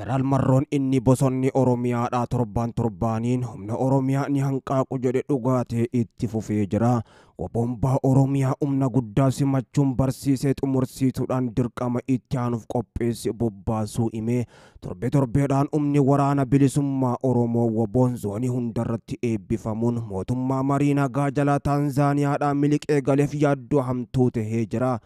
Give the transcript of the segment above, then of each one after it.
Jeneraal Marroon inni bosonni Oromiyaadhaa torbaan torbaaniin humna Oromiyaa ni hanqaaqu jedhe dhugaatee itti fufee jira. Woboon Oromiyaa humna guddaa simachuun barsiisee xumursiisuudhaan dirqama itti aanuuf qopheesse bobbaasuu himee, torbe torbeedhaan humni waraana bilisummaa Oromoo Woboon zoonii hundarratti eebbifamuun mootummaa marii nagaa jalaa Taanzaaniyaadhaa miliqee galeef yaaddoo hamtuu tahee jira.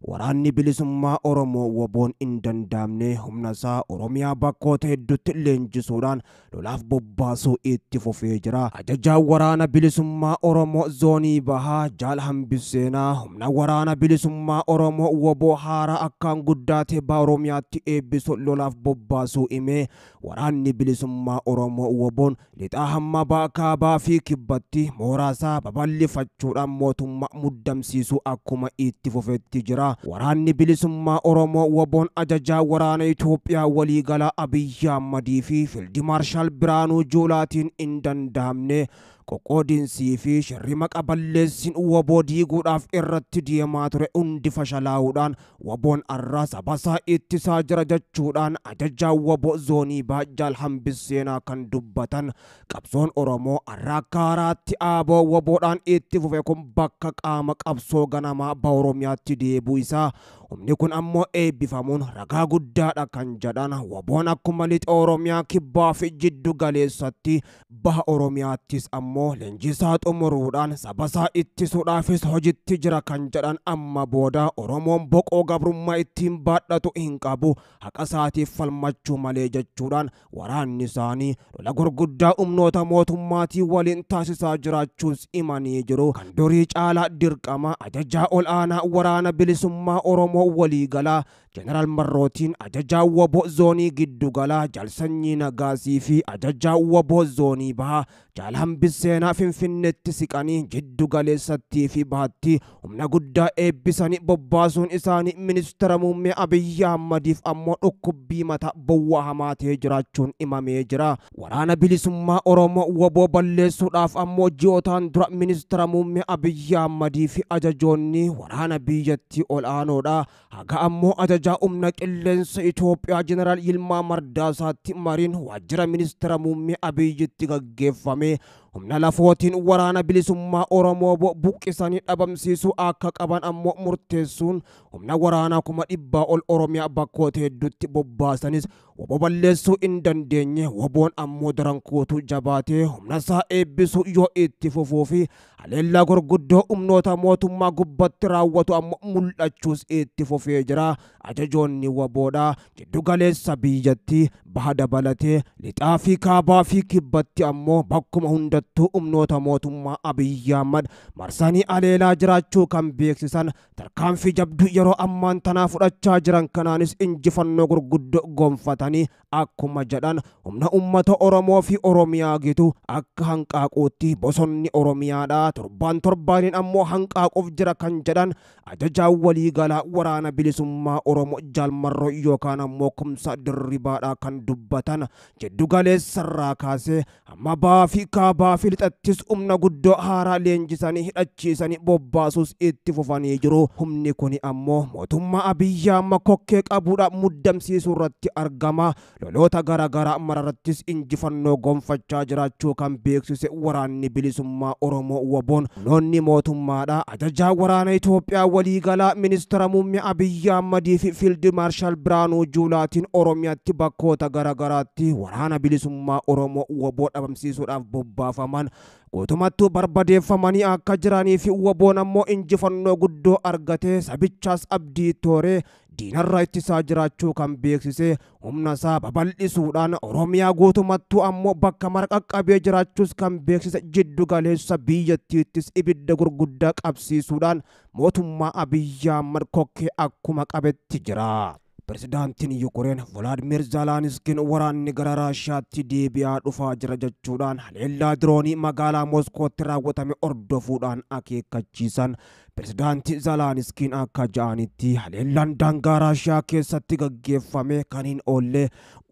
Waraanni bilisummaa Oromoo Woboon hin danda'amne humna isaa Oromiyaa bakkoota hedduutti leenjisuudhaan lolaaf bobbaasuu itti fufee jira. Ajajaan waraana bilisummaa Oromoo zoonii bahaa Jaal Hambiseenaa humna waraana bilisummaa Oromoo Woboo haaraa akkaan guddaa ta'e baha Oromiyaatti eebbisu lolaaf bobbaasuu himee, waraanni bilisummaa Oromoo Woboon lixaa hamma baha, kaabaa fi kibbatti mooraasaa babal'ifachuudhaan mootummaa muddamsiisuu akkuma itti fufetti jira. Waraanni bilisummaa Oromoo Woboon ajajaa waraana Itoophiyaa waliigalaa Abiyyi Ahmadii fi Fiildi Maarshaal Biraanuu Juulaatiin hin danda'amne qoqqoodinsii fi shirri maqa balleessin Woboo diiguudhaaf irratti deemaa ture hundi fashalaa'uudhaan Woboon arraa sabasaa ittisaa jira jechuudhaan ajajaa Woboo zoonii bahaa Jaal Hambiseenaa kan dubbatan. Qabsoon Oromoo arraa akka haaraatti aaboo Woboodhaan itti fufe kun bakka qaama qabsoo ganamaa baha Oromiyaatti deebuu isaa humni kun ammoo eebbifamuun ragaa guddaadha kan jedhan. Woboon akkuma lixa Oromiyaa kibbaa fi jiddu galeessatti baha Oromiyaattis ammoo leenjisaa xumuruudhaan sabasaa ittisuudhaafis hojitti jira kan jedhan. Amma booda Oromoon boqoo gabrummaa ittiin baadhatu hin qabu, haqa isaatiif falmachuu malee jechuudhaan waraanni isaanii lola gurguddaa humnoota mootummaatii waliin taasisaa jiraachuus himanii jiru. Kan durii caalaa dirqama ajajaa ol aanaa waraana bilisummaa Oromoo waliigalaa Jeneraal Marrootiin ajajaa Woboo zoonii giddugalaa Jaal Sanyii Nagaasii fi ajajaa Woboo zoonii bahaa Jaal Hambiseenaa Finfinneetti siqanii jiddu galeessattii fi bahatti humna guddaa eebbisanii bobbaasuun isaanii ministeera muummee Abiyyi Ahmadiif ammoo dhukkubbii mataa bowwaa hamaa ta'ee jiraachuun himamee jira. Waraana bilisummaa Oromoo Woboo balleessuudhaaf ammoo ji'ootaan dura ministeera muummee Abiyyi Ahmadii fi ajajoonni waraana biyyattii ol aanoodha. Haga ammoo ajajaa humna qilleensa Itoophiyaa Jeneraal Yilmaa Mardaasaatti mariin waajjira ministeera muummee Abiyyitti gaggeeffame humna lafootiin waraana bilisummaa Oromoo buqqisanii dhabamsiisuu akka qaban ammoo murteessuun humna waraanaa 100,000 ol Oromiyaa bakkoota hedduutti bobbaasanis Woboo balleessuu hin dandeenye. Woboon ammoo daran kuutuu jabaatee humna isaa eebbisuu yoo itti fufuu fi haleellaa gurguddoo humnoota mootummaa gubbatti raawwatu ammoo mul'achuus itti fufee jira. Ajajoonni Woboodha jiddu galeessa biyyattii baha dabalatee lixaa fi kaabaa fi kibbatti ammoo bakkuma hundattuu humnoota mootummaa Abiyyi Ahmad marsanii haleelaa jiraachuu kan beeksisan, tarkaanfii jabduu yeroo ammaan tanaa fudhachaa jiran kanaanis injifannoo gurguddoo gonfatanii akkuma jedhan humna uummata Oromoo fi Oromiyaa gitu akka hanqaaquutti bosonni Oromiyaadha torbaan torbaaniin ammoo hanqaaquuf jira kan jedhan ajajaa waliigalaa waraana bilisummaa Oromoo Jaal Marroo yookaan ammoo Kumsaa Dirribaadha kan dubbatan. Jiddu galeessarraa kaasee hamma bahaa fi kaabaa fi lixattis humna guddoo haaraa leenjisanii hidhachiisanii bobbaasuus itti fufanii jiru. Humni kuni ammoo mootummaa Abiyyi amma kokkee qabuudha muddamsiisuu irratti argama. Loloota garaagaraa mararrattis injifannoo gonfachaa jiraachuu kan beeksise waraanni bilisummaa Oromoo Woboon humnoonni mootummaadha ajajaa waraana Itoophiyaa waliigalaa ministeera muummee Abiyyi Ahmadii fi Fiildi Maarshaal Biraanuu Juulaatiin Oromiyaatti bakkoota garaagaraatti waraana bilisummaa Oromoo Woboo dhabamsiisuudhaaf bobbaafaman guutumattuu barbadeeffamanii akka jiranii fi Woboon ammoo injifannoo guddoo argatee sabichaas abdii tooree diinarraa ittisaa jiraachuu kan beeksise, humna isaa babal'isuudhaan Oromiyaa guutumattuu ammoo bakka mara qaqqabee jiraachuus kan beeksise, jiddu galeessa biyyattiittis ibidda gurguddaa qabsiisuudhaan mootummaa Abiyyi Ahmad kokkee akkuma qabetti jira. Pirezidaantiin Yukureen Volaadimir Zelenskiin waraanni gara Raashiyaatti deebi'aa dhufaa jira jechuudhaan haleellaa diroonii magaalaa Moskootti raawwatame hordofuudhaan akeekkachiisan. Pirezidaantii Zalaaniskiin akka ja'anitti haleellaan daangaa Raashiyaa keessatti gaggeeffame kan hin oolle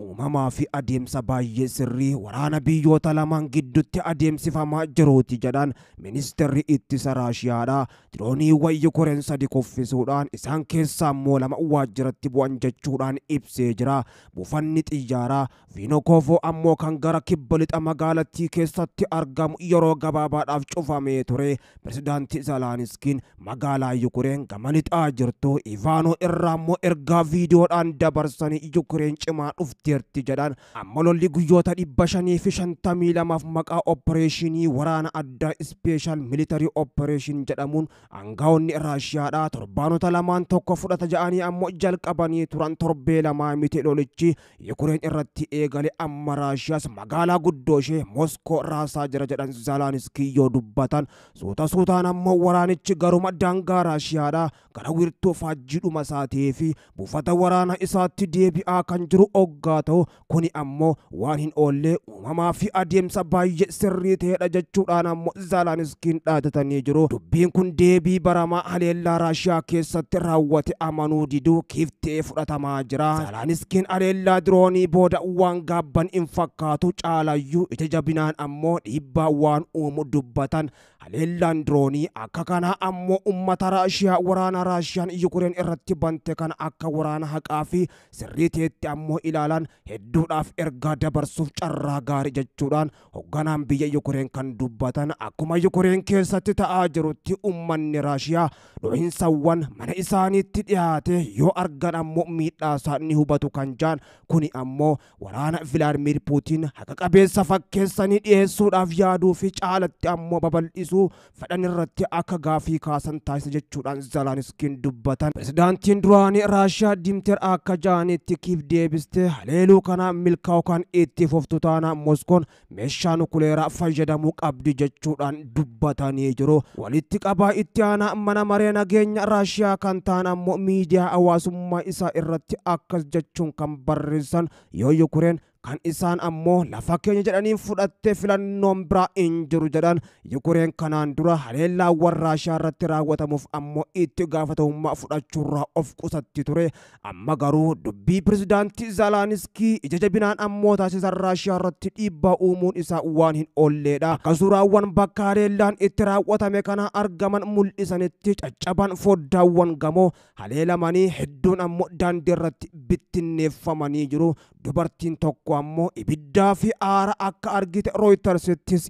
uumamaa fi adeemsa baay'ee sirrii waraana biyyoota lamaan gidduutti adeemsifamaa jiruuti jedhan ministeerri ittisa Raashiyaadha. Dirooniiwwan Yukureen 3 kuffisuudhaan isaan keessaa immoo 2 waajjiratti bu'an jechuudhaan ibsee jira. Buufanni xiyyaaraa Vinokovo ammoo kan gara kibba lixa magaalattii keessatti argamu yeroo gabaabaadhaaf cufamee ture. Pirezidaantii Zalaaniskiin magaalaa Yukureen gama lixaa jirtu Ivaanoo irraa immoo ergaa viidiyoodhaan dabarsanii Yukureen cimaa dhufteerti jedhan. Amma lolli guyyoota 552 maqaa opereeshinii waraana addaa Special Military Operation jedhamuun aangaa'onni Raashiyaadhaa torbaanota lamaan tokko fudhata ja'anii ammoo jalqabanii turan torbee lamaa miti lolichi Yukureen irratti eegale. Amma Raashiyaas magaalaa guddoo ishee Moskoo raasaa jira jedhan Zalaaniskii yoo dubbatan. Suuta suutaan ammoo waraanichi garuma daangaa Raashiyaadhaa gara wiirtuu faajjiidhuma isaatii fi buufata waraana isaatti deebi'aa kan jiru oggaa ta'u kuni ammoo waan hin oolle uumamaa fi adeemsa baay'ee sirrii ta'edha jechuudhaan ammoo Zalaaniskiin dhaadatanii jiru. Dubbiin kun deebii baramaa haleellaa Raashiyaa keessatti raawwate amanuu diduu kiiftee fudhatamaa jira. Zalaaniskiin haleellaa diroonii booda waan gaabban hin fakkaatu caalayyuu ija jabinaan ammoo dhiibbaa waan uumu dubbatan. Haleellaan diroonii akka kanaa ammoo uummata Raashiyaa waraana Raashiyaan Yukureen irratti bante kana akka waraana haqaa fi sirrii ta'etti ammoo ilaalan hedduudhaaf ergaa dabarsuuf carraa gaarii jechuudhaan hoogganaan biyya Yukureen kan dubbatan. Akkuma Yukureen keessatti ta'aa jirutti uummanni Raashiyaa dho'insawwan mana isaaniitti dhiyaate yoo argan ammoo miidhaa isaa ni hubatu kan jaan kuni ammoo waraana Vilaadimir Puutiin haqa qabeessa fakkeessanii dhiyeessuudhaaf yaaduu fi caalatti ammoo babal'isuu fedhan irratti akka gaafii kaasan taasisa jechuudhaan Zalaaniskiin dubbatan. Pirezidaantiin duraanii Raashiyaa Dimter akka ja'anitti Kiiv deebiste haleeluu kana milkaa'u kan itti fuftu taana Moskoon meeshaa nukuleeraa fayyadamuu qabdi jechuudhaan dubbatanii jiru. Walitti qabaa itti aanaa mana maree nageenya Raashiyaa kan ta'an ammoo miidiyaa hawaasummaa isaa irratti akkas jechuun kan barreessan yoo Yukureen kan isaan ammoo lafa keenya jedhaniin fudhattee filannoon biraa hin jiru jedhan. Yukureen kanaan dura haleellaawwan Raashiyaa irratti raawwatamuuf ammoo itti gaafatamummaa fudhachuurraa of qusatti ture. Amma garuu dubbii pirezidaantii Zalaaniskii ija jabinaan ammoo taasisan Raashiyaa irratti dhiibbaa uumuun isaa waan hin oolleedha. Akka suuraawwan bakka haleellaan itti raawwatame kana argaman mul'isanitti caccaban foddaawwan gamoo haleelamanii hedduun ammoo daandii irratti bittinneeffamanii jiru. Dubartiin tokko ammoo ibiddaa fi aara akka argite Rooyitarsittis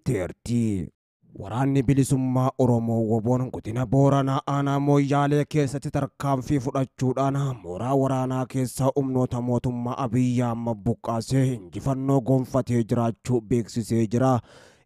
himteerti. Waraanni bilisummaa Oromoo Woboon godina Booranaa aanaa Mooyyaalee keessatti tarkaanfii fudhachuudhaan mooraa waraanaa keessaa humnoota mootummaa Abiyyi Ahmad buqqaasee injifannoo gonfatee jiraachuu beeksisee jira.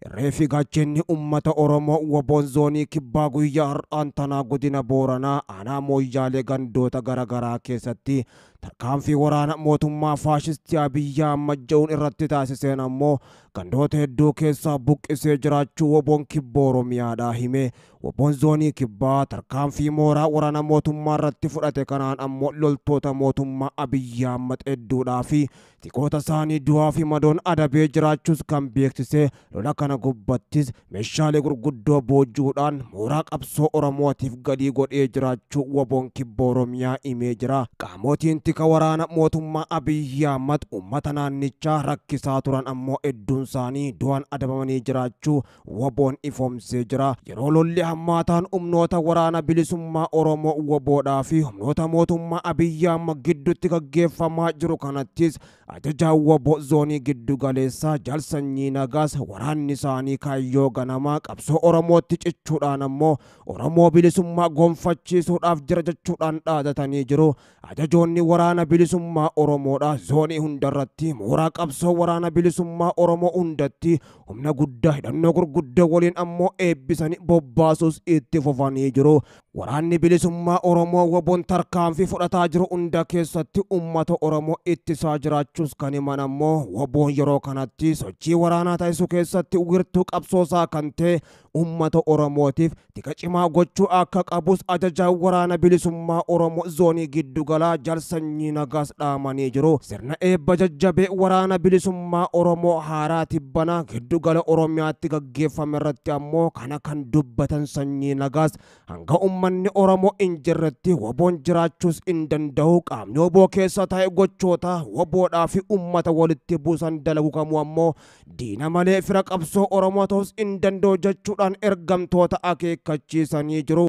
Irree fi gaachenni uummata Oromoo Woboon zoonii kibbaa guyyaa har'aan tanaa godina Booranaa aanaa Mooyyaalee gandoota garaagaraa keessatti tarkaanfii waraana mootummaa faashistii Abiyyi Ahmad jedhuun irratti taasiseen ammoo gandoota hedduu keessaa buqqisee jiraachuu Woboon kibba Oromiyaadhaa hime. Woboon zoonii kibbaa tarkaanfii mooraa waraana mootummaa irratti fudhate kanaan ammoo loltoota mootummaa Abiyyi Ahmad hedduudhaa fi tikoota isaanii du'aa fi madoon adabee jiraachuus kan beeksise. Lola kana gubbattis meeshaalee gurguddoo boojuudhaan mooraa qabsoo Oromootiif galii godhee jiraachuu Woboon kibba Oromiyaa himee jira. Qaamotiin tika waraana mootummaa Abiyyi Ahmad uummata naannichaa rakkisaa turan ammoo hedduun isaanii du'aan adabamanii jiraachuu Woboon ifoomsee jira. Yeroo lolli hammaataan humnoota waraana bilisummaa Oromoo Woboodhaa fi humnoota mootummaa Abiyyi Ahmad gidduutti gaggeeffamaa jiru kanattis ajajaan Woboo zoonii giddu galeessaa Jaalsanyii Nagaas waraanni isaanii kaayyoo ganamaa qabsoo Oromootti cichuudhaan ammoo Oromoo bilisummaa gonfachiisuudhaaf jira jechuudhaan dhaadatanii jiru. Ajajoonni waraana bilisummaa Oromoodha zoonii hundarratti mooraa qabsoo waraana bilisummaa Oromoo hundatti humna guddaa hidhannoo gurguddoo waliin ammoo eebbisanii bobbaasuus itti fufanii jiru. Waraanni bilisummaa Oromoo Woboon tarkaanfii fudhataa jiru hunda keessatti uummata Oromoo ittisaa jiraachuus kan himan ammoo Woboon yeroo kanatti sochii waraanaa taasisuu keessatti wiirtuu qabsoosaa kan ta'e uummata Oromootiif tika cimaa gochuu akka qabus ajajaan waraana bilisummaa Oromoo zoonii giddugalaa Jaalsanyii Sanyii Nagaas dhaamanii jiru. Sirna eebba jajjabee Waraana Bilisummaa Oromoo haaraa tibbana giddugala Oromiyaatti gaggeeffame irratti ammoo kana kan dubbatan Sanyii Nagaas, hanga ummanni Oromoo hin jirretti WBOn jiraachuus hin danda'u, qaamni WBO keessa taa'e gochoota WBOdhaa fi ummata walitti buusan dalagu kamuu ammoo diina malee fira qabsoo Oromoo ta'us hin danda'u jechuudhaan ergamtoota akeekkachiisanii jiru.